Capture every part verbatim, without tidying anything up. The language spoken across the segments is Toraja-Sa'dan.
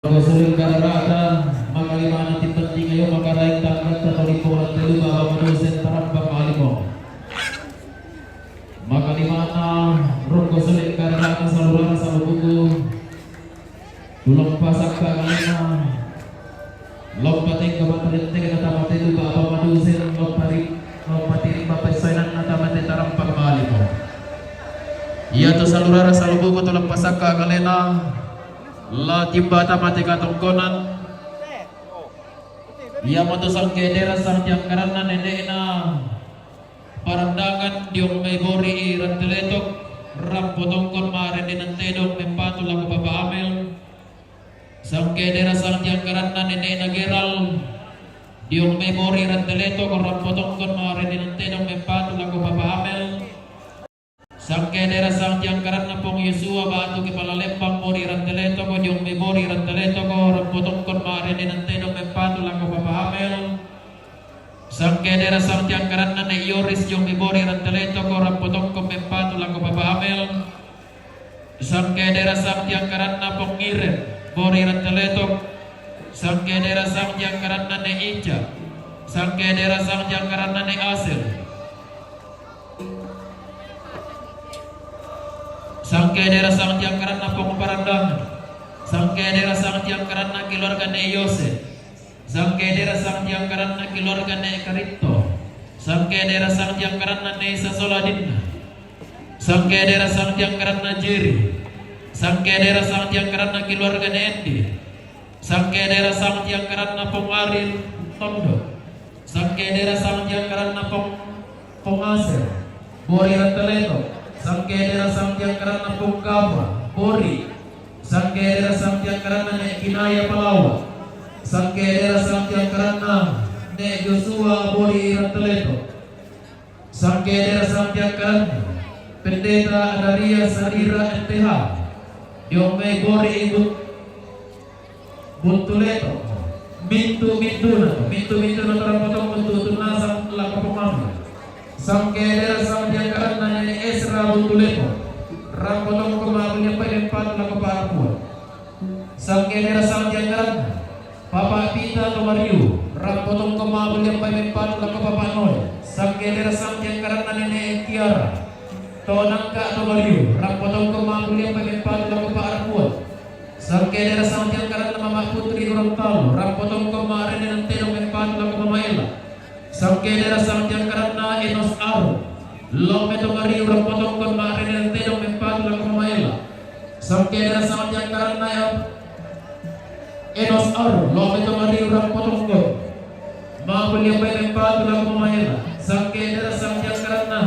Ronggo suli' karara'ta, makalima'na timbantingayo, makaraeng tanggatta toli pora tellu baba manusen tarampang malimo. Makalima'na ronggo suli' karara'ta salurara salubuku, tulung pasakka kalena, lompa tengka matarettegana tamatellu baba manusen, lompa ri-, lompa tiring mapessoenanna tamate tarampang malimo. Iatu salurara salubuku tulung pasakka kalena, La timba tamate katongkonan. Iamoto sangke dera sangtiangkaranna nene'na Parandangan diong mai Bori i Ranteletok, rampo tongkon ma'rendenan tedong mempatu lako Papa Amel. Sangke dera sangtiangkaranna nene'na Geral diong mai Bori Ranteletok, rampo tongkon ma'rendenan tedong mempatu lako Papa Amel. Sangke dera sangtiangkaranna Pong Yosua batu Kepala Lembang Bori Ranteletok, diong mai Bori Ranteletok, rampo tongkon ma'rendenan tedong mempatu lako Papa Amel. Sangke dera sangtiangkaranna Ne' Yoris diong mai Bori Ranteletok, rampo tongkon mempatu lako Papa Amel. Sangke dera sangtiangkaranna Pong Ngiren Bori Ranteletok. Sangke dera sangtiangkaranna Ne' Ica. Sangke dera sangtiangkaranna Ne' Asel. Sangke dera sangtiangkaranna Pong Parandangan. Sangke dera sangtiangkaranna keluarga Ne' Yose. Sangke dera sangtiangkaranna keluarga Ne' Karitto. Sangke dera sangtiangkaranna Ne' Sasola Dinna. Sangke dera sangtiangkaranna Jeri. Sangke dera sangtiangkaranna keluarga Ne' Endi. Sangke dera sangtiangkaranna Pong Aril Tondo. Sangke dera sangtiangkaranna Pong, Pong Asel Bori Ranteletok. Sangke dera sangtiangkaranna Pong Kapa Bori. Sangke dera sangtiangkaranna Ne' Kinaya Palawa. Sangke dera sangtiangkaranna Ne' Joshua Bori Ranteletok. Sangke dera sangtiangkaranna Pendeta Adaria Sadira M T H. Diong mai Bori Ibu Buntuleto. Mintu-mintuna, mintu-mintuna torang potong untuk tunasang lako pemami. Sangke dera sangtiangkaranna Nene Esra Buntuleto. Rang potong koma buliampai mempatu lako Pak Arpua. Sangke dera sangtiangkaranna Papa Pita Tomariu, rang potong koma buliampai mempatu lako Papa Noel. Sangke dera sangtiangkaranna Nene Kiara, Tonangka Tomariu, rang potong koma buliampai mempatu lako Pak Arpua. Sangke dera sangtiangkaranna Mama Putri Gorontalo, rang potong koma rendenan tedong mempatu lako Mama Ela. Sangke dera sangtiangkaranna Enos Aro, lao metong ariu rang potong koma rendenan tedong mempatu lako Mama Ela. Sangke dera sangtiangkaranna Enos Aro, lao metong ariu rang potong koma buliampai mempatu lako Mama Ela. Sangke dera sangtiangkaranna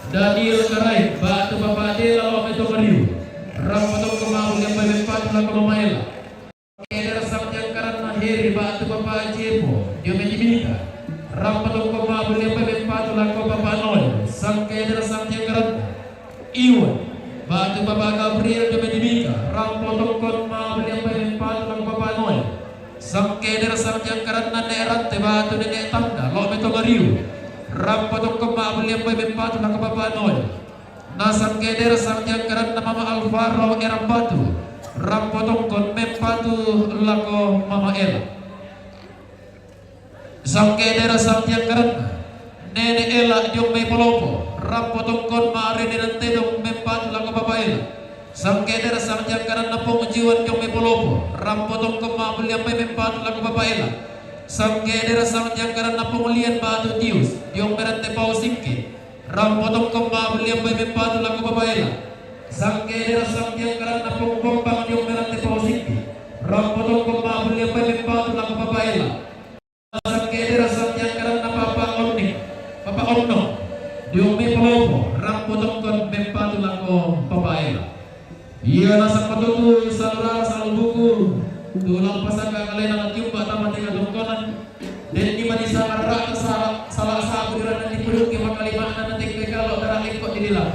Daniel Karai, batu Papa Adela, lao metong ariu rang potong koma buliampai mempatu lako Mama Ela. Sangke dera sangtiangkaranna Heri, batu Papa Jepo, dio mai Timika, rang potong koma buliampai mempatu lako Papa Noel. Sangke dera sangtiangkaranna Iwan, batu Papa Gabriel, dio mai Timika, rang potong koma buliampai mempatu lako Papa Noel. Sangke dera sangtiangkaranna Nene Rante, batu Nene Tanda, lao metong ariu rang potong koma buliampai mempatu lako Papa Noel. Na sangke dera sangtiangkaranna Mama Alvaro Erambatu, rang potong koma mempatu lako Mama Ela. Sangke dera sangtiangkaranna Nene Ela diong mai Polopo, rang potong koma rendenan tedong mempatu lako Papa Ela. Sangke dera sangtiangkaranna Pong Jiwan diong mai Polopo, rang potong koma buliampai mempatu lako Papa Ela. Sangke dera sangtiangkaranna Pong Lian, batu Tius, diong mai Rante Pau Singke, rang potong koma buliampai mempatu lako Papa Ela. Sangke dera sangtiangkaranna Pong Bombang diong mai Rante Pau Singke, rang potong koma buliampai mempatu lako Papa Ela. Sangke dera sangtiangkaranna Papa Onni, Papa Onno, diong mai Polopo, rang potong koma mempatu lako Papa Ela. Ia nasang matotu salurara salubuku, tu lao pasangka kalena natiumba tama tenga tongkonan, denni manisa marrata sala, sala sabu dirana ni puluki makalimana na tengke kalo dara lengko di lila.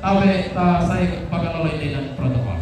Awe ta sai pakalolo ini dan protokol.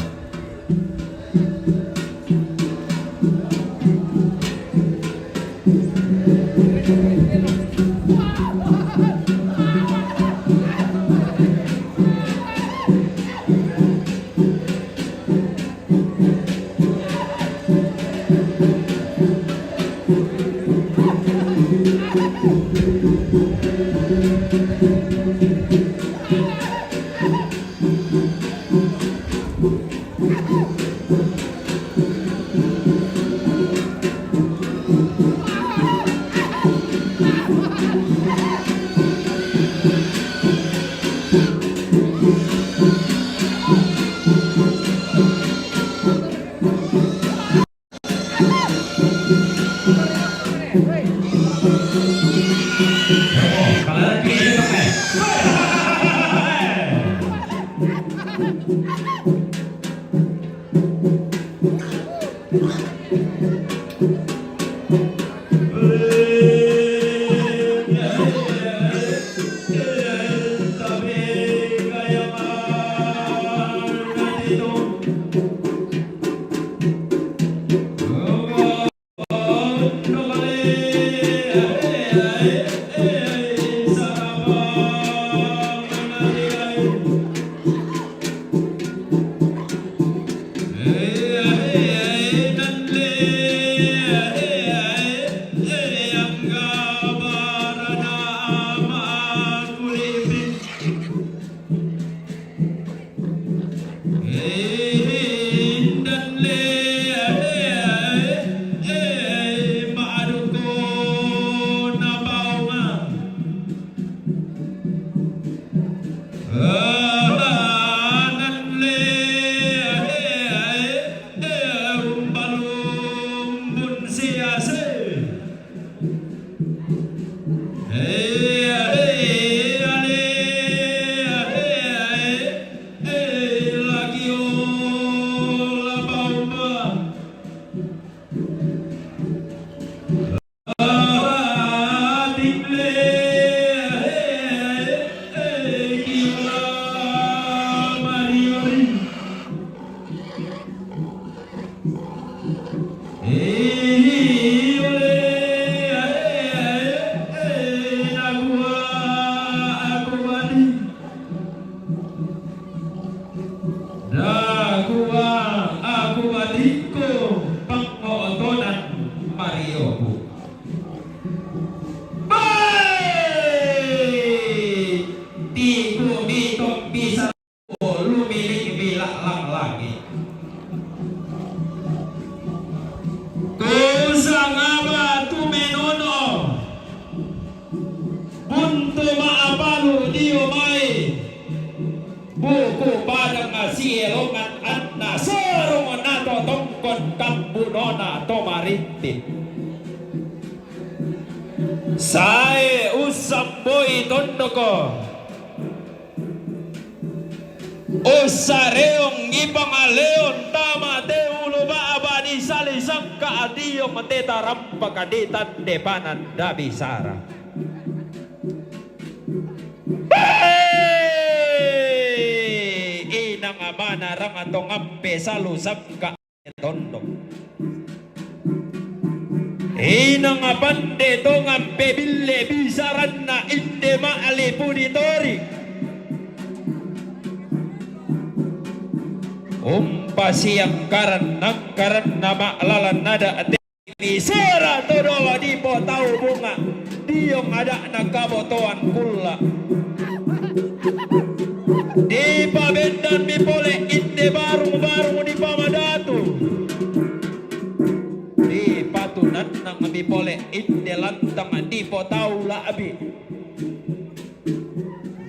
Dakuwa aku batikku pangotonan Marioku. Bai! Tiku mitong bisa lumiling bilak lang langit. Kusangaba tumenono. Buntu ma'apalu dio mai. Buku padang sielongan anna sorong nato tongkon kambunona to marintin. Sae ussamboi tondoko. Ussareong ipangaleon tama te ulu ba'ba di salisangka ationg te tarampak di tande pananda bisara. Hei! Inang manarang tongampe salusangka tondok. Inang pande tongampe bille bisaranna inde ma'lipu ditori. Umpasiangkaran nangkaranna ma'lalan ada te. Bisara to dolo dipotau bunga, diong ada'na kabotoan kulla. Dipabendanmi pole inde barung-barung dipamadatu. Dipatunannangmi pole inde lantang dipotau la'bi.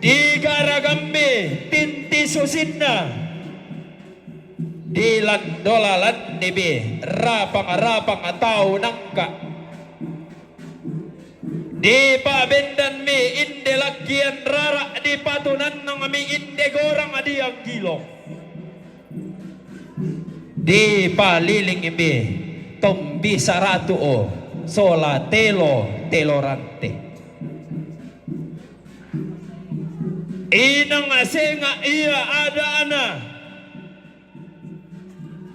Digaragammi tinti susinna. Dilandolalannibi rapang-rapang tau nangka. Dipabendanmi inde lakkian rara, dipatunannangmi inde gorang dianggilo. Dipalilingmi tombisara tu'u sola telo-telo rante. Inang senga ia ada'na.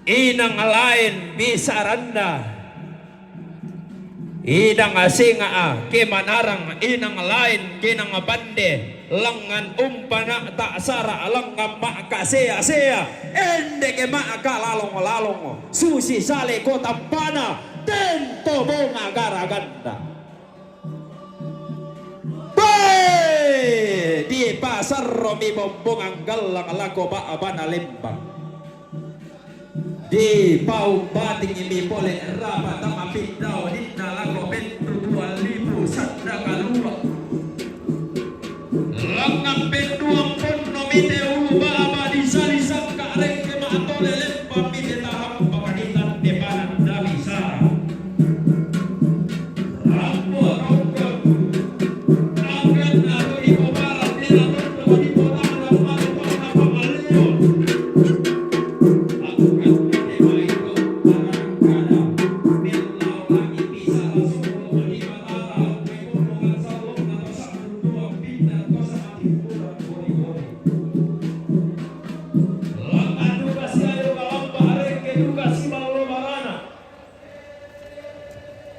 Inang lain bisaranna. Inang senga ke manarang, inang lain ke nang pande, lengngan umpana ta'sara, lengngan ma'kasea-sea, inde ke ma'kalalong-lalong, susi sale ko tampana, ten to bonga garaganta. Be! Dipasarromi bombongan gallang lako ba'bana lembang. Dipaumbatingmi pole rapa tama pindaoninna lako pentu dua lipu sanda kalua. Lengngan penduang ponno mite ulu ba'ba di salisangka rengke ma'tole lembang mite tarampak di tande pananda bisara.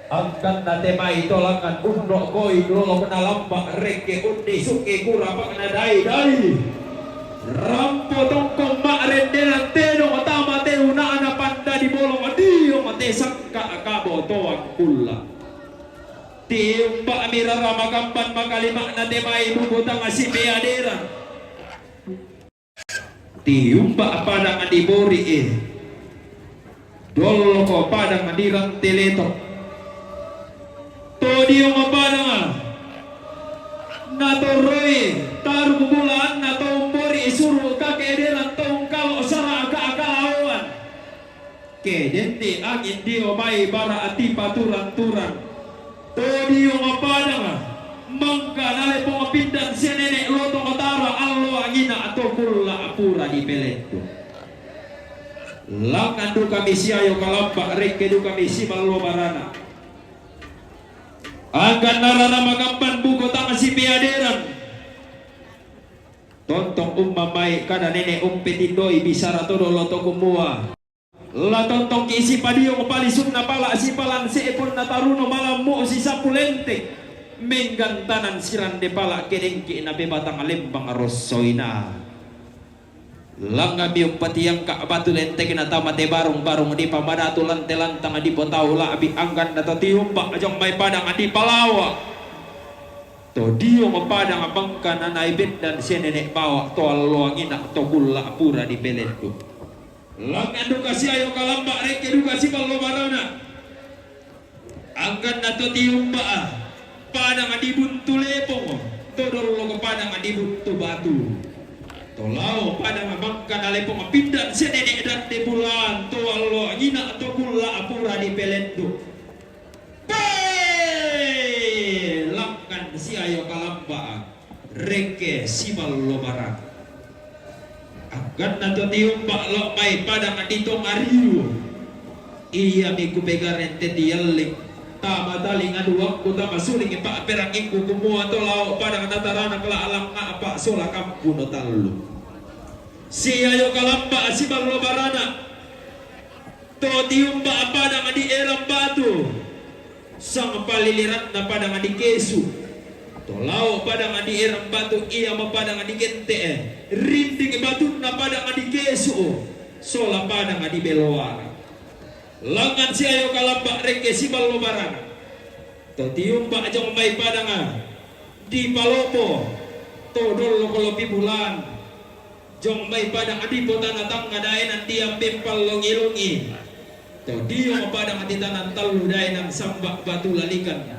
Angkanna te mai to langngan unno' koi lolokna lamba' rekke unni sukki kurapa'na dai-dai. Rampo tongkong ma'rendenan tedong tama te una'na pandadi bolong diong te sangka' kabotoang kulla'. Tiumba'mi rara makamban makalima'na te mai buku tang sipeaderan. Tiumba' padang di Bori'e, dolloko padang di Ranteleto. To diong padang natoroi taruk bulaanna to umbori'i suru' kake'deran to ungkalo' sara' ka-, kalaoan. Ke dende angin dio mai bara' tipaturang-turang. To diong padang mangka nale Puang pindan sia nene' lotong tara allo angina to kulla' pura dipelettu. Langngan dukami siayo kalamba' rekke dukami simallo barana. Angkanna rara makamban buku tang sipeaderan. Tontong ummamai kada nene' umpetindoi bisara todo loto kumua. La tontongki' sipadiong palisunna pala' sipalan se'ponna taruno malammu' sisappu lente'. Menggantanan sirande pala' kedengki' napebatang lembang rossoina. Langnganmi umpatiangka' batu lentekna tama te barung-barung dipamadatu lante-lantang dipotau la'bi angganna to tiumba' jong mai padang dipalawa'. To diong padang mangka nanai bendan sia nene' bawa' to allo angina to kulla' pura dipelettu. Langngan duka siayo kalamba' rekke duka simallo barana. Angganna to tiumba' padang di Buntu Lepong, to dolloko padang di Buntu Batu. To lao padang mangka nalepong pindan sia nene' dande bulan to allo angina to kulla' pura dipelettu. Pe! Langngan siayo kalamba'. Rekke simallo barana. Angganna to tiumba' lo' mai padang di Tongariu. Iami kupegareng te dialling. Tama talinga duangku tama suling pa'perangingku kumua to lao' padang nataranak la' alangnga'pa' sola kampuno tallu. Siayo kalamba' simallo barana. To tiumba' padang di Erang Batu. Sangpaliliranna padang di Kesu. To lao' padang di Erang Batu iamo padang di Gente'e. Rinding batunna padang di Kesu. Sola padang di Beloara. Langngan siayo kalamba' rekke simallo barana. To tiumba' jong mai padang di Palopo. To dolloko lopi bulan. Jong mai padang di Potana Tangnga daenang diambe pallongi-longi. To diong padang di Tanang Tallu daenang samba' batu lalikan.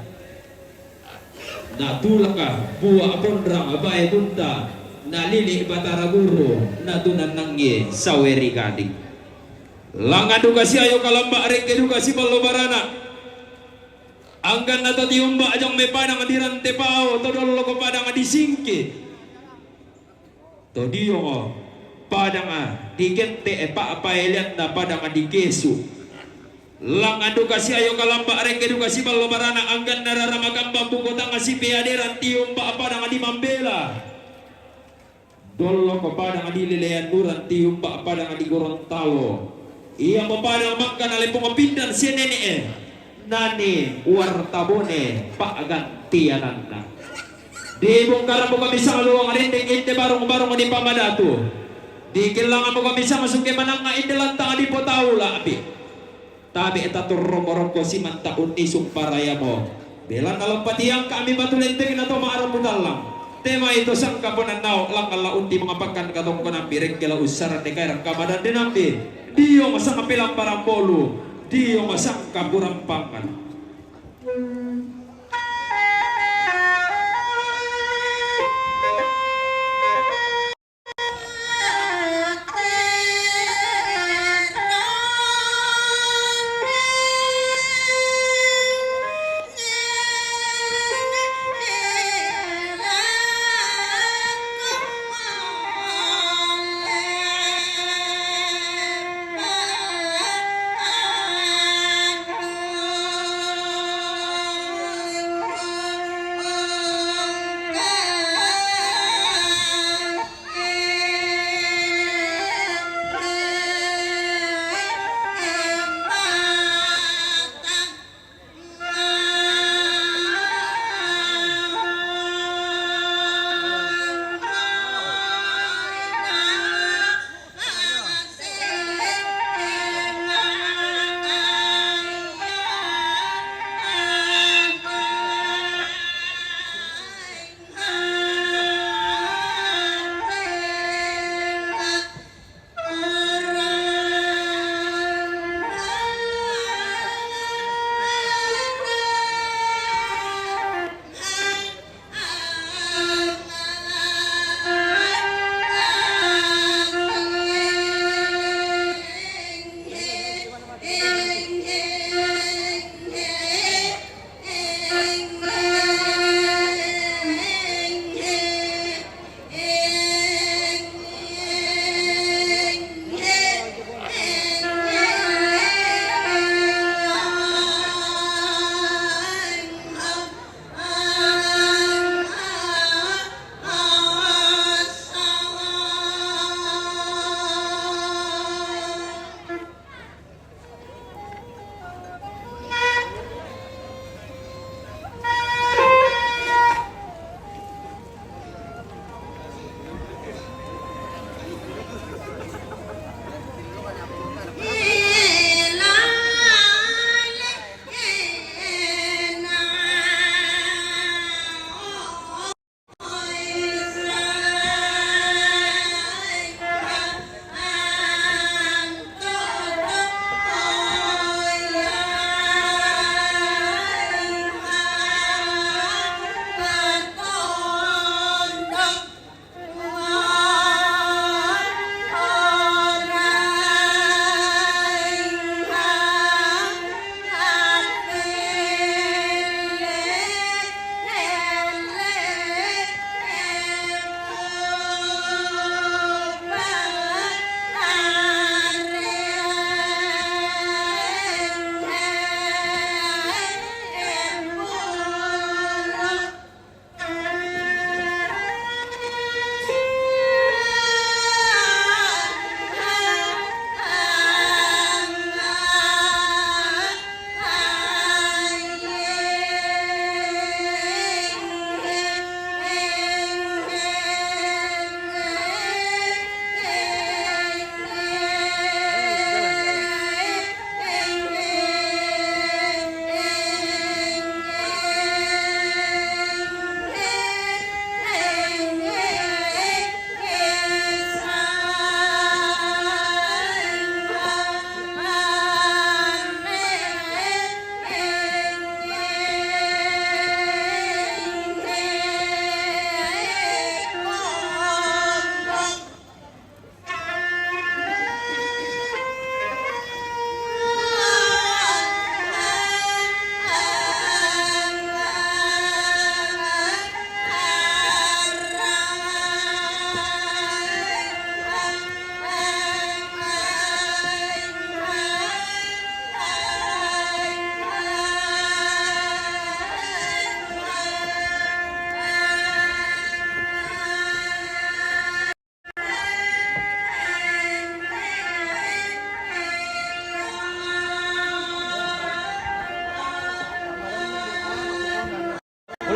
Natulaka bua' ponrang bae bunta, nalili' Batara Guru, natunannangi sawe ri gading. Langngan duka siayo kalamba' rekke duka simallo barana. Angganna to tiumba' jong mai padang di Rantepao, to dolloko padang di Singke. To diong padang di Gente'e pa'paeleanna padang di Kesu. Langngan duka siayo kalamba' rekke duka simallo barana angganna rara makamban buku tang sipeaderan tiumba' padang di Mambela. Dolloko padang di Lelean Nuran tiumba' padang di Gorontalo. Iamo padang mangka nalepong pindan sia nene'e. Nani Wartabone pa'gantiananna. Dibungkara muka misang luang rinding inde barung-barung dipamadatu. Dikellanga muka misang suke manangnga inde lantang dipotau la'bi. Tabe' taturro morokko simanta unnisung parayamo. Belanna lompati angka'mi batu lentekna to ma'rapu tallang. Temai to sangkaponan nao' langngan la undi mangapakkan katongkonambi rekke la ussarang dekaerang kamadan denambi. Diong sangka pelamparang bolu. Diong sangka kurang pangan.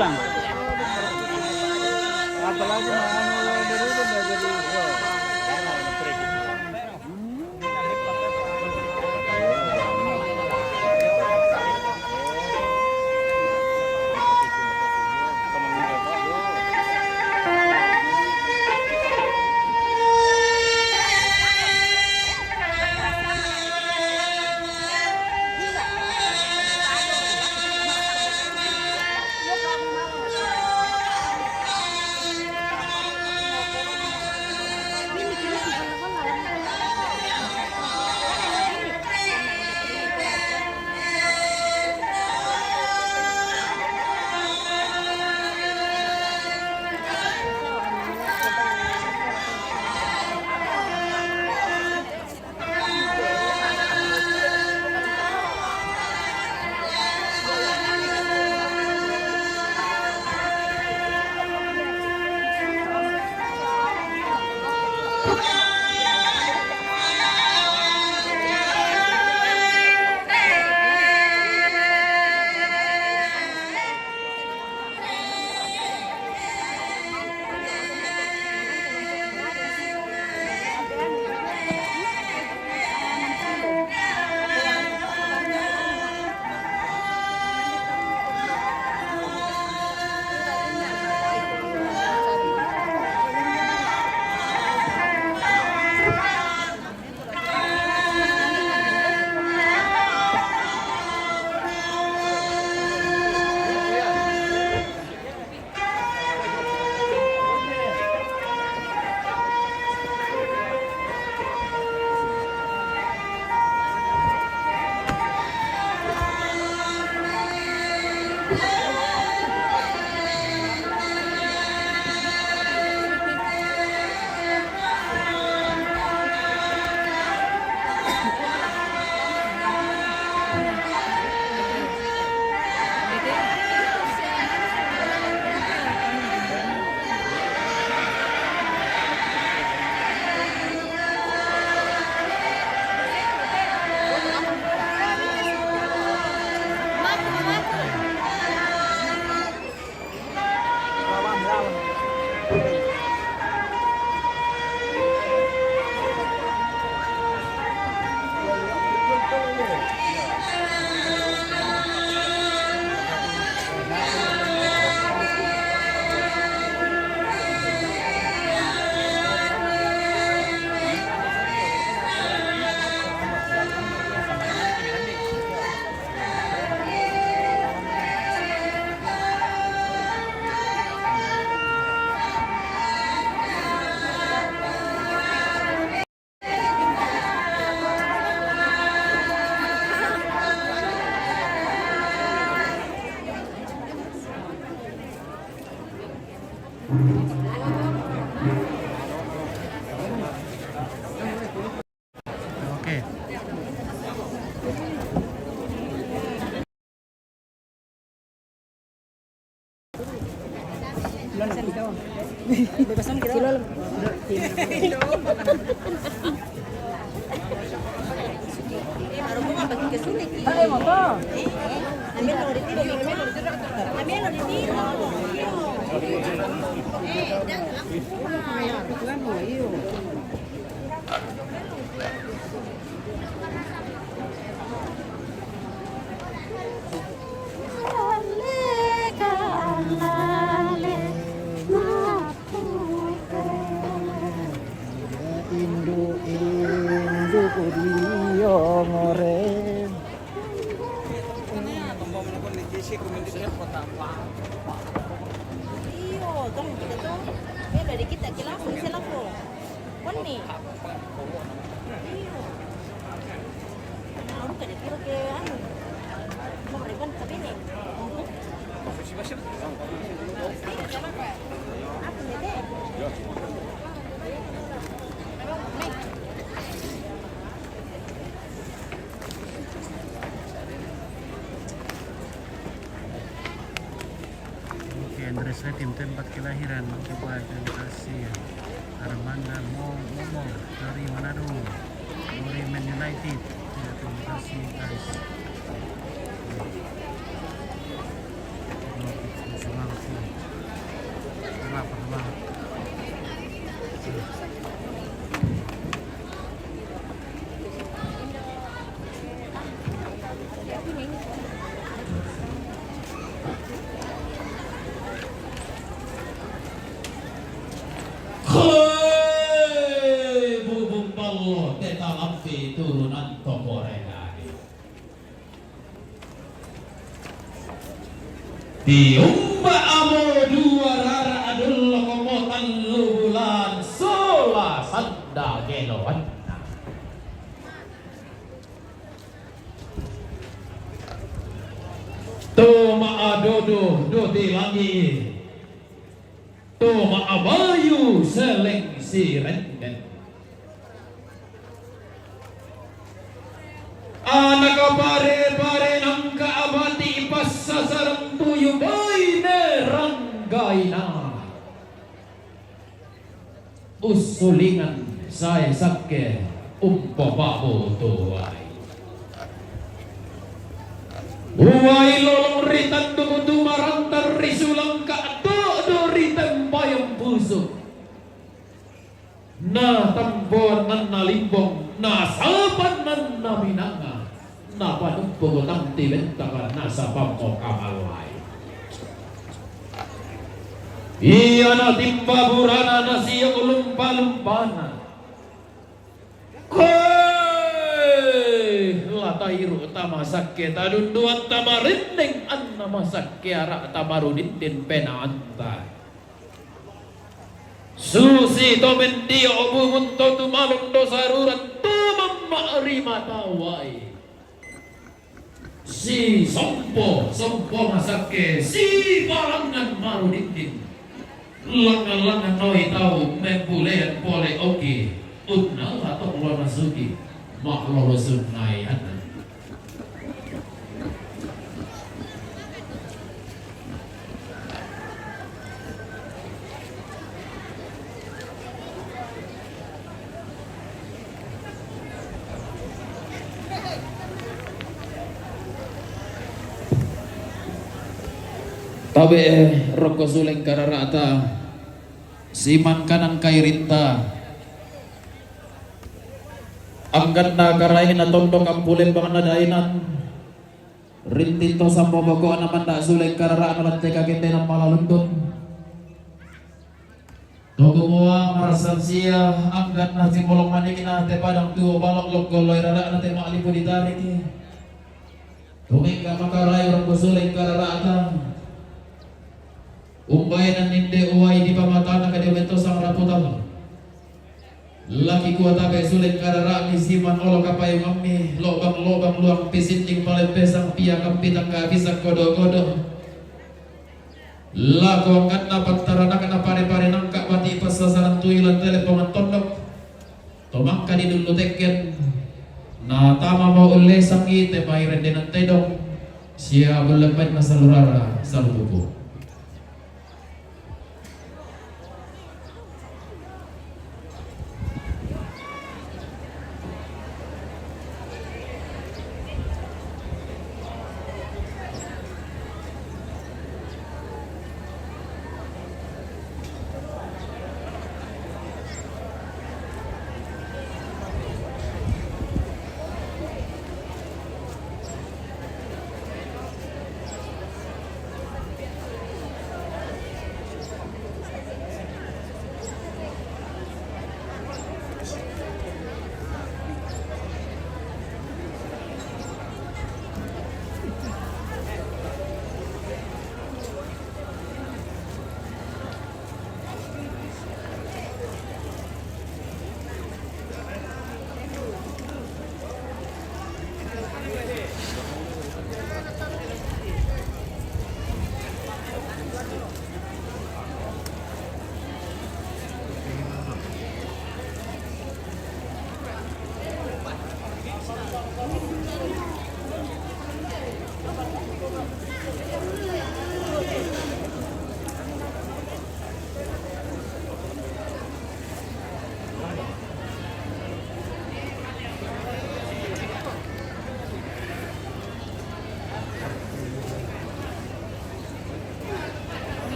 Apalagi mau anu dari itu nggak jadi. Oke. Indu-indu ku dia ngoreng. Iyo, tong kita tong. Ya dari kita ke lapo, bisa lapo. Koni. Iyo. Nah, bukan dia kira ke anu. Mau mereka tapi ni. Apa ni deh? Oke, Andres Retim, tempat kelahiran. Oke, baik, terima kasih. Armanda Mo-, Momo dari Manado. Moremen United. Ya, terima kasih, guys. Oke, terus, wow. Tiumba' amo duwa rara' adulloko mo tallu bulan sola sanda' geloanna. To ma'adodo do tilangi, to ma'abayu seleng sirenden. Ana' kapare-pare nangka abati passasareng tuyu baine ranggaina. Ussulingan sae sakke umpapa'bu tuwai. Uwai lolong ri tanduk tumaranta ri sulangka do'do ri tempayang pusu'. Na tampoannanna limbong, na sapannanna minanga, na panumpuk tamti bentaka, na sapammo kamallai. Iyana timba burana na siok lumpa-lumpana. Koe! La tairu' tama sakke, tadunduan tama rinneng anna masakke, ara' tama rudindin penaanta. Susi to mendio' bungun to tumalon do saruran to mamma' ri mata uwai. Si sompo, sompo masakke, si parangngan marudindin. Langngan-langngan noi tau membulean pole oki, unnala to' lo nasuki, ma'lolosungngai anna. Tabe'e rokko suleng karara'ta, siman kanang kairinta, angganna karaengna tondok ampulembangna daenan, rinting to sammo boko'na manda' suleng karara'na latte kakendenan malalundun. To kumua marassan sia, angganna simolong manikna te padang tuo balo' lokko loi rara'na te ma'lipu ditariki. Tumengka makaraeng rokko suleng karara'ta. Umbaenan ninde uwai dipamatana kadio metto sangraputang. Laki kua tabe' suleng karara'mi siman olo kapayungammi, lo'bang-lo'bang luang pisinding palempesang pia kampitang kapisang kodo-kodo. Lako angganna pattaranakna pare-pare nangka bati' passasareng tuyu lan tele pongantondok. To mangka didullu tekken, na tama mo ullesangi te mai rendenan tedong, sia bulle painna salurara salupupu.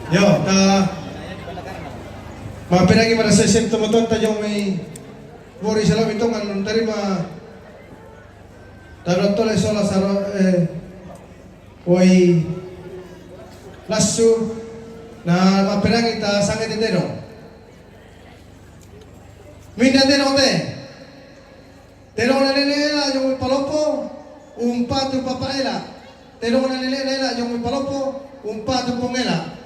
Yo, ta maperangi mara sesem tomatonta jong mai bori sala mi tongan, tadi ma tado tole sola saro, eh, woi lasu na maperangi ta sange te tedong. Minda tedong te. Tedong na nene ela jong mi palopo, umpa tu papa ela. Tedong na nene ela jong mi palopo, umpa tu pong ela.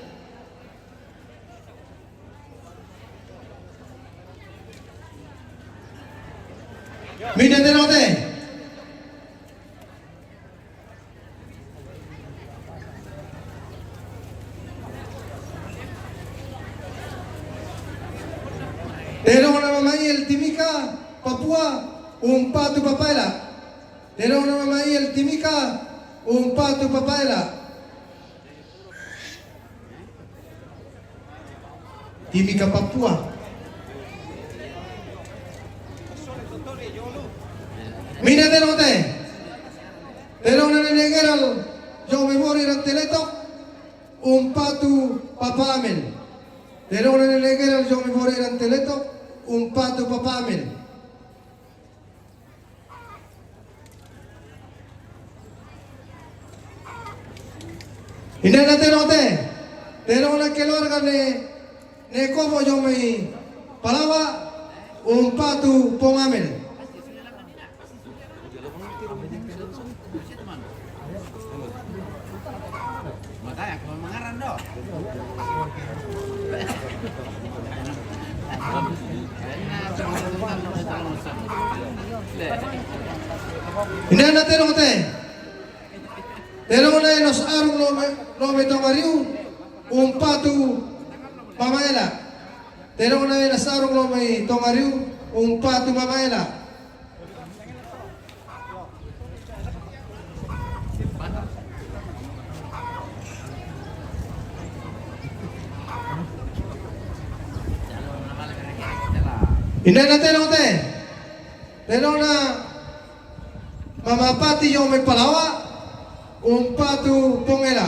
Minda tedong te. Tedong na mama el Timika, Papua, umpa tu papa ela. Tedong na mama el Timika, umpa tu papa ela. Timika Papua. Minda tedong te. Tedong na nene Gerald jong mi bori ran teletok, umpa tu papa Amel. Tedong na nene Gerald jong mi bori ran teletok, umpa tu papa Amel. Inda na tedong te. Tedong na keluarga ne, ne kobo jong mi palawa, umpa tu pong Amel. Inda na tedong te. Tedong na enos arung lo me, lo me Tongariu, umpa tu mama ela. Tedong na enos arung lo me Tongariu, umpa tu mama ela. Inda na tedong te. Tedong na mama Pati jong mi palawa, umpa tu pong ela.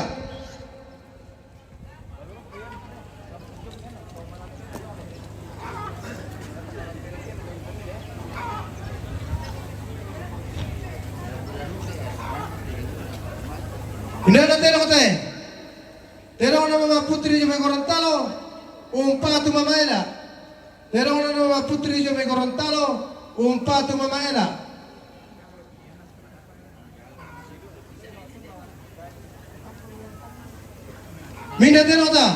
Inda na tedong te. Tedong na mama Putri jong mi Gorontalo, umpa tu mama ela. Tedong na mama Putri jong mi Gorontalo, umpa tu mama ela. Minda tedong ta.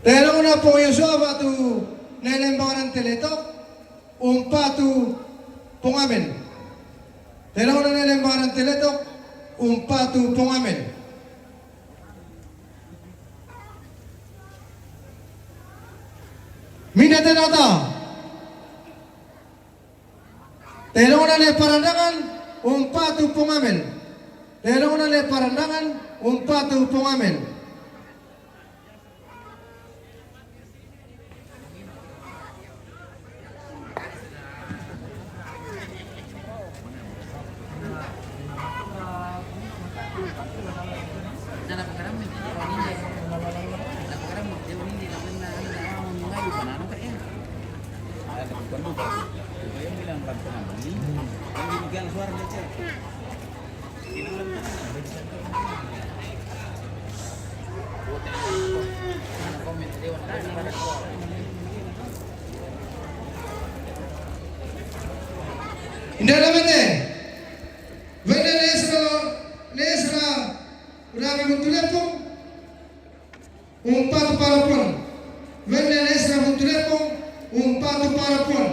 Tedong na pong Yosua ba tu nene Lembanganan Teletok, umpa tu pong Amel. Tedong na nene Lembanganan Teletok, umpa tu pong Amel. Minda tedong ta. Tedong na le Parandangan, umpa tu pong Amel. Tedong na le Parandangan, umpa tu pong Amel. Inda na mete. Wene nesra, nesra, rami mutulepong. Umpa tu parapon. Wene nesra mutulepong, umpa tu parapon.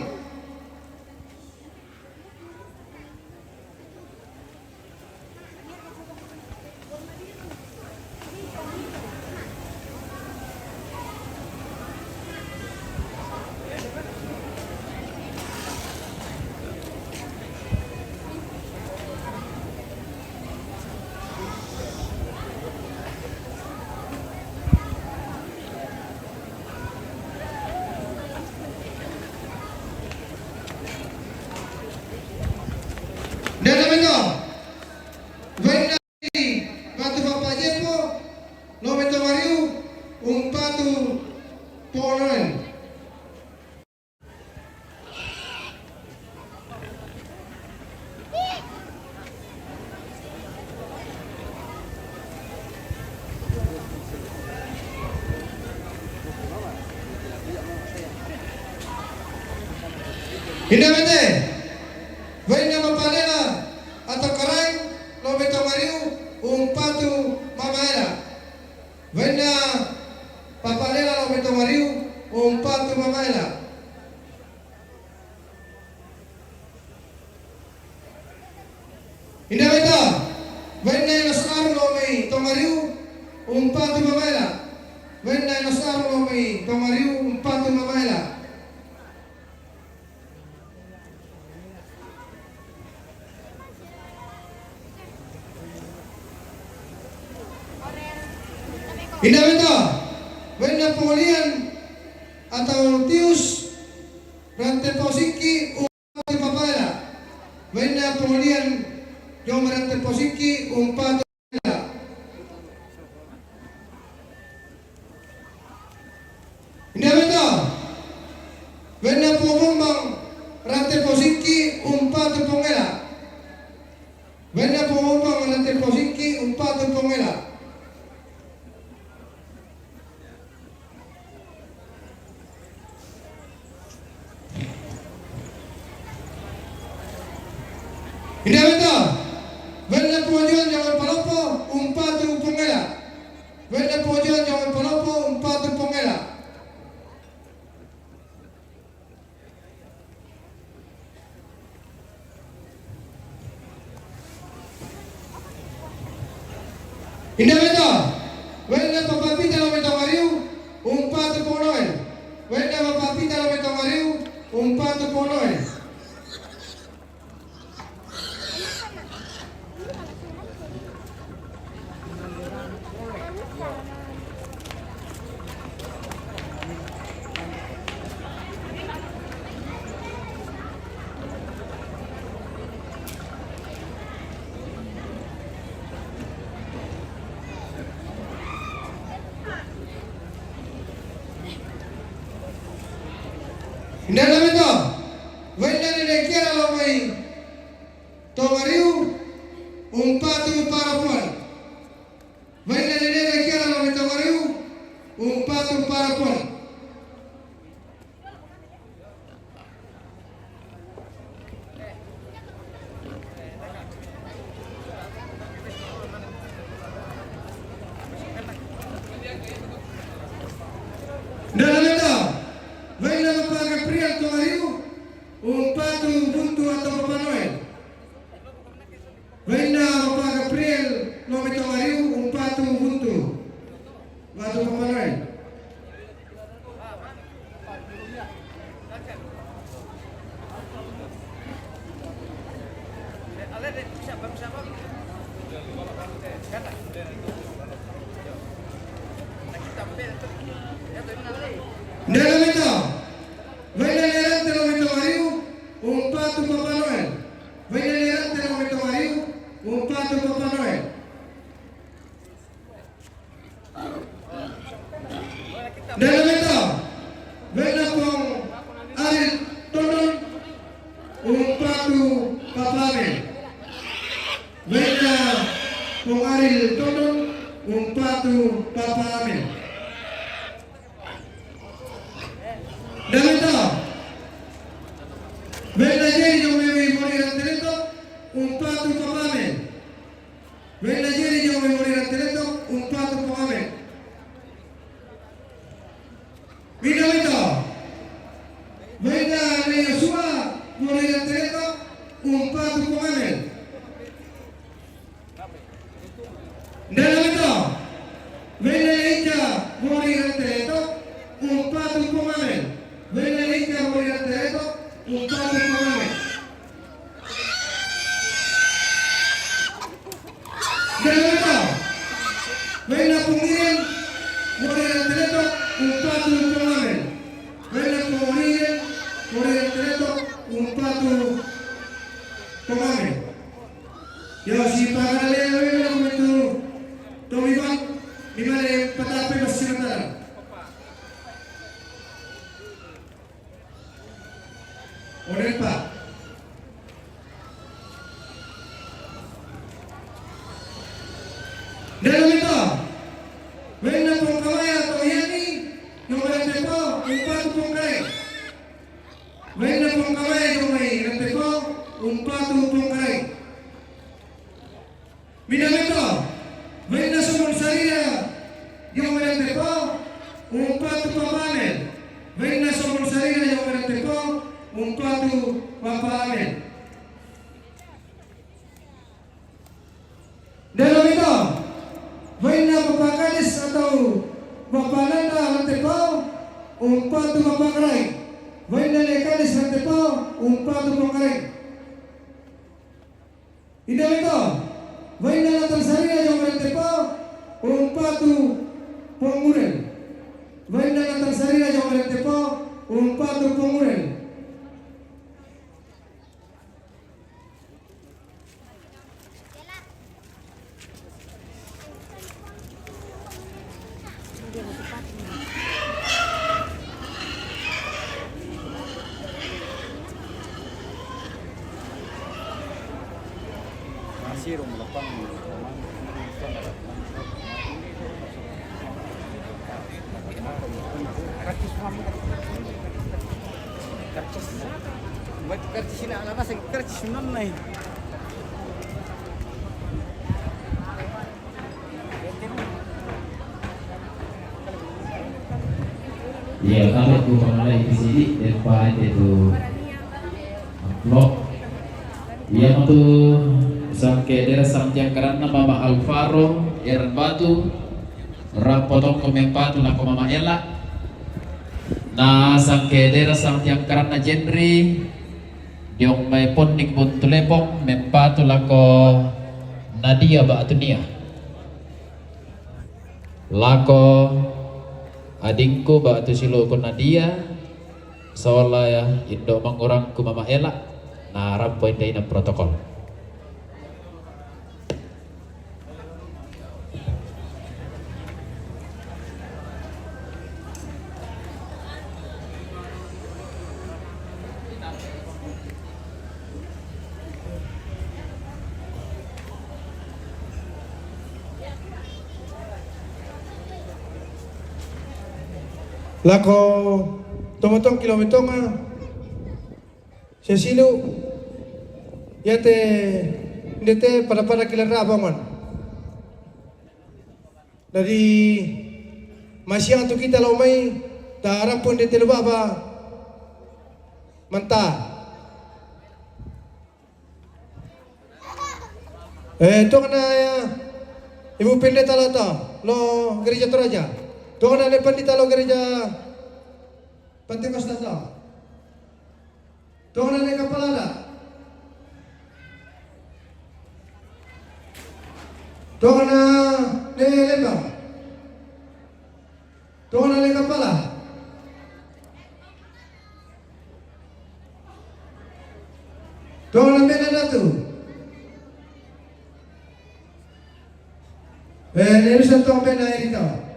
Inda mete, wena papalela ato karaeng lo me Tongariu umpatu mamaela. Wena papalela lo me Tongariu umpatu mamaela. Inda meta, wena ina saru lo me Tongariu umpatu mamaela. Wena ina saru lo me Tongariu umpatu mamaela. Inda meta, wena pongolian ato tius Rante Posiki umpatu papaela. Wena pongolian jong Rante Posiki umpatu papaela. Inda meta, wena pongobombang Rante Posiki umpatu pongela. Wena pongobombang Rante Posiki umpatu pongela. Inda meta, wena pongojoan jong Palopo umpatu pongela. Wena pongojoan jong Palopo umpatu pongela. Inda meta, wena papapita lo me Tongariu umpatu pongonoel. Wena papapita lo me Tongariu umpatu pongonoel. Inda meta, wena nene kiara lo me Tongariu umpatu para puan. Wena nene kiara lo me Tongariu umpatu para puan. Inda meta, wena Papa Gabriel Tongariu umpatu vuntu ato Papa Noel. Wena Papa Gabriel lo me Tongariu umpatu vuntu ato Papa Noel. Inda meta, wena Lerante lo me Tongariu umpatu Papa Noel. Wena Lerante lo me Tongariu umpatu Papa Noel. Inda meta, wena Pong Aril Tondon umpatu Papa Amel. Wena Pong Aril Tondon umpatu Papa Amel. Inda meta, wena Jeri jong me Mori Rante Letok umpatu Papa Amel. Wena Jeri jong me Mori Rante Letok umpatu Papa Amel. Inda meta, wena Yosua Mori Rante Letok umpatu Papa Amel. Inda meta, wena Ija Mori Rante Letok umpatu Papa Amel. Wena Ija Mori Rante Letok umpatu Papa Amel. Inda meta, wena Pong Iren Mori Rante Letok umpatu Papa Amel. Wena Pong Iren Mori Rante Letok umpatu Papa Amel. Yo, si pagale, wena kumetu Tomiban, mi mane patape masih matara. Orepa. Inda meta, wena Pong Kawaya to Yani, no wena tepo umpatu Pong Kawaya. Wena Pong Kawaya to Bapa Amel. Dala mito, bainna Bapa Kades atau Bapa Nanda Rantepao, umpatu Bapa Karai. Bainna ne Kades Rantepao, umpatu Bapa Karai. Ida mito, bainna Natan Sarina Jong Rantepao, umpatu Pongurel. Bainna Natan Sarina Jong Rantepao, umpatu Pongurel. Iya, kami ku pangalai di sini, depan itu. Amplop. Iya, tu sangke dera samtiang karanna Mama Alvaro, Eran Batu, rapotong ko mempatu lako Mama Ela. Na sangke dera samtiang karanna Jenri, Diong mai ponnik buntu lepong mempatu lako Nadia ba'tu Nia. Lako adingku ba'tu siluku Nadia, sola ya indo mangurangku Mama Ela, na rampo indaina protokol. Lako tomotong kilometonga. Sesilu, iate ndete pada-pada kilara bongon. Dari masiang tu kita lao mai, ta rampo ndete lo baba manta. Eh, tuangna ya, Ibu Pendeta lata lo Gereja Toraja. Tuangna ne Pandita lo Gereja Pentekosta ta. Tuangna ne kapalada. Tuangna ne lembang. Tuangna ne kapala. Tuangna bena datu. Eh, ne bisa tuang bena erita.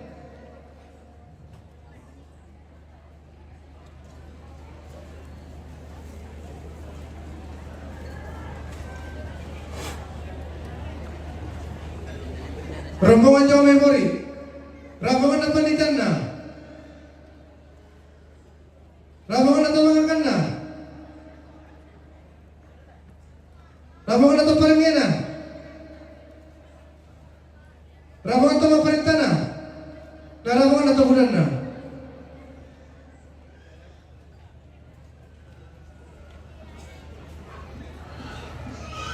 Rombongan Jawa Memori. Rombongan apa di tanah? Rombongan atau mangakanna? Rombongan atau parengena? Rombongan atau maparentana? Na rombongan atau budanna?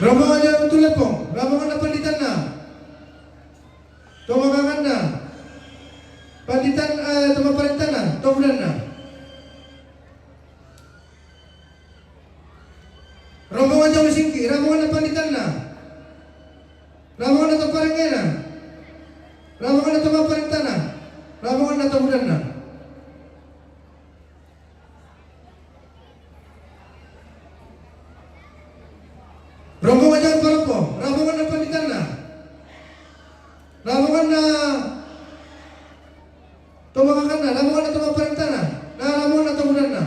Rombongan yang betul lepong, rombongan apa di tanna? To mangakanna? Panditan, eh, to maparentana? To budanna? Rombongan Jawa Singki, rombongan panditanna? Rombongan atau parengena? Rombongan atau maparentana? Rombongan atau budanna? Rombongan Jawa Paropo, rombongan panditanna? Rombongan na to mangakanna, rombongan na to maparentana, na rombongan na to budanna.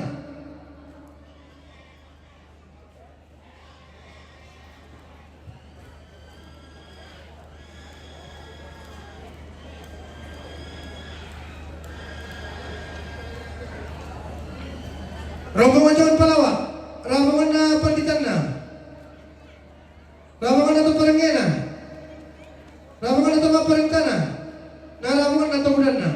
Rombongan Jawa Palawa, rombongan na panditanna? Rombongan na to parengena? Rombongan na to maparentana? Na rombongan na to budanna?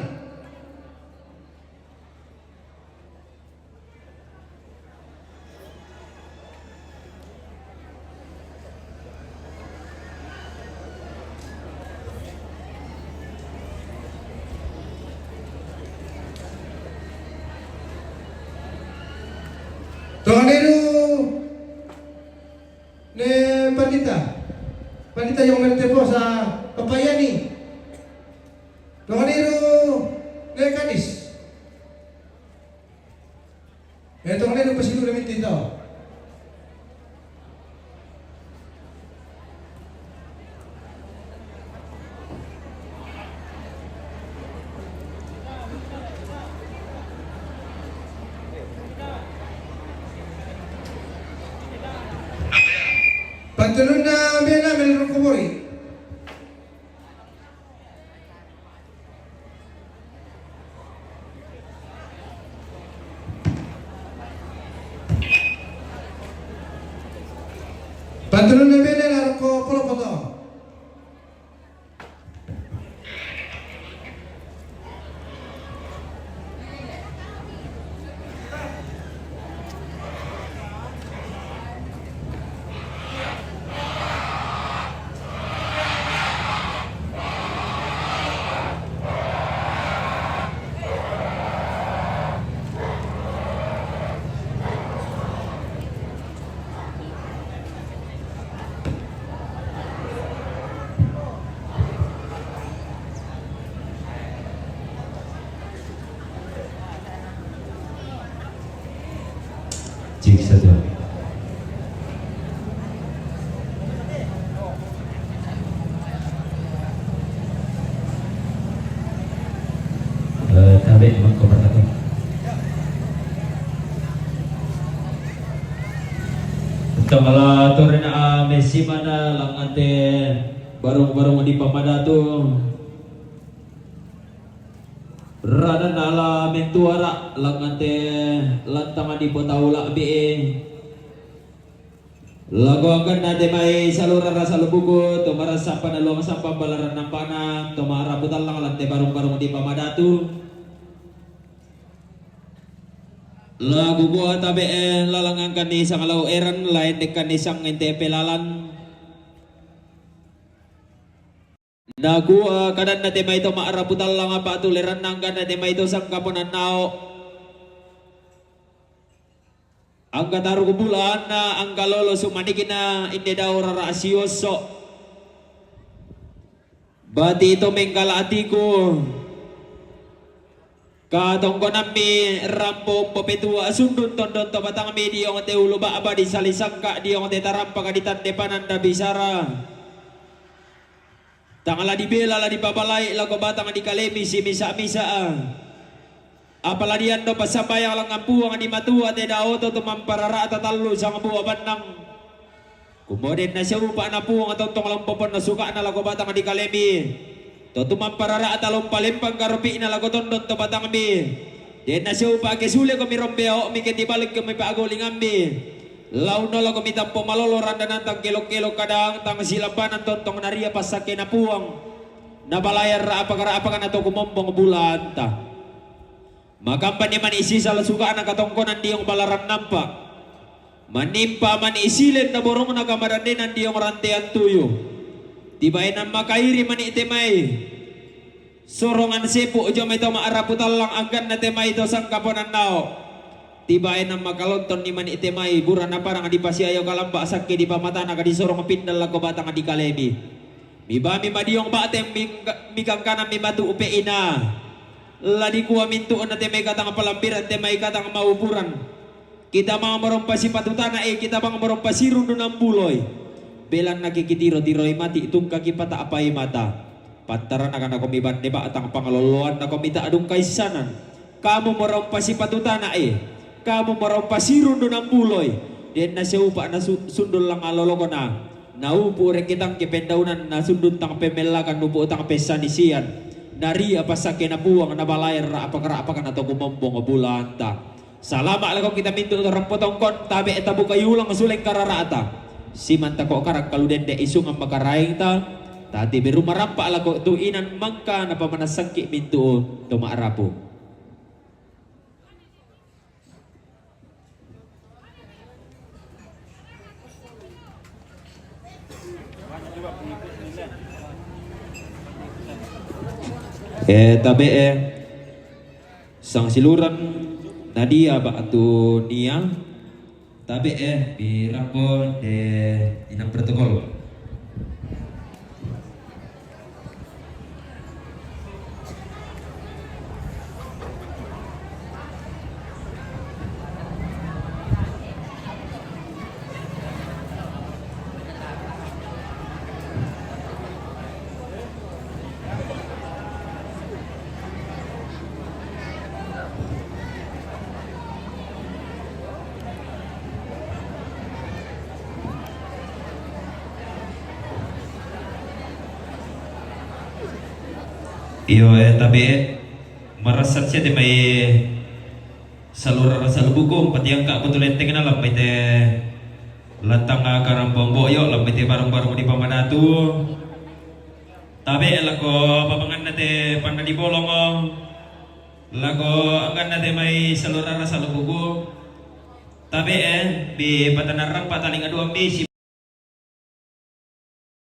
Dongan ero ne pandita, pandita yang mertepo sa papayani. Dongan ero ne kadis. E, dongan ero pasiru ne mintita. Pantalonna bena mel rokobori. Pantalonna bena la roko polopoto. Cik, satu. E, tabe mangko markata. Tongala torena a mesimana langate barung-barung di pamadatu. Rana nala mentuara langate lantang di potaula be. Lago angganna te mai salura rasa lubuku, to marasapa na luang sapa balaran nampana, to marapu tallang lante barung-barung di pamadatu. Lagu gua tabe e lalang angkani sang lau eran, lain dekani sang ente pelalan. Nakua kadanna te mai to ma'rapu tallang apa tu leranna angganna te mai to sangkaponan nao. Angka taru bulaanna angka lolo sumanikina inde dao rara siosso. Bati to menggala atiku. Katongkonammi rampo umpopetua sundun tondon to batangmi diong te ulu ba'ba di salisangka diong te tarampaka di tandepanan da bisara. Tang la dibela la dipabalai lako batang di kalemi simisa-misa. Apala diando passambayang langngan puang di matua te daoto tumamparara'ta tallu sangbua bannang. Kumua denna siupa na puang tontong lampoponna suka'na lako batang di kalemi. To tumamparara'ta lompalempang karopi'na lako tondon to batangmi. Denna siupa ke sule komi rombeao'mi ke tibalek komi pa'golingammi. Lau nolo komi tampo malolo randanang tang kelok-kelok kadang tang silambanan tontong naria passakkena puang. Nabalayar ra'paka-ra'paka na to kumombong bulanta. Makambanni mani sisala suka'na katongkonan diong balaran nampa. Manimpa mani silen na borongna kamadandenan diong rantean tuyu. Tibaena makairi mani te mai. Sorongan sepu jo mai to ma'rapu tallang angganna te mai to sangkaponan nao. Tibaena makalontonni mani te mai bura naparang dipasiayo kalamba sakke dipamatana kadisorong pindang lako batang di kalemi. Mibami madiong ba'te mi-, mikangkana mimatu upe ina. La dikua mintu'na te mai katang palambiran te mai katang maupuran. Kita bang morompa sipatu tana e, kita bang morompa sirundunan buloi. Belanna ke kitiro-tiroi mati tungka kipata apai mata. Pantarana kana komi bande ba'tang pangaloloanna komi ta'dung kaissanan. Kamu morompa sipatu tana e. Kamu morompa sirundunan buloi. Denna seupa na su-, sundul lang alolokona. Naupu reke tangke pendaunan na sundun tang pemellakan nupu tang pessanisian. Naria passakke na puang na balaer ra'pak-ra'pak na to kumombong bulanta. Salama lako kita mintu torang potongkon tabe tabuka yulang suleng kararata. Simanta ko karak kalu dende isungan makaraeng ta. Tati beru marampa lako tu inan mangka na pamanasangki mintu to ma'rapu. E, tabe e, sangsiluran nadia ba'tu nia, Tabe' e, pi rampo te inang protokol. Iyo, e, tabe' e, marasa sia te mai salora rasa lubuku, patiangka' ko tu lenteng na lambai te lantang karampong boyo, lambai te barung-barung di pamadatu. Tabe' e lako papanganna te panna di bolongo, lako angganna te mai salora rasa lubuku. Tabe' e, bi patanarang patalinga dua misi.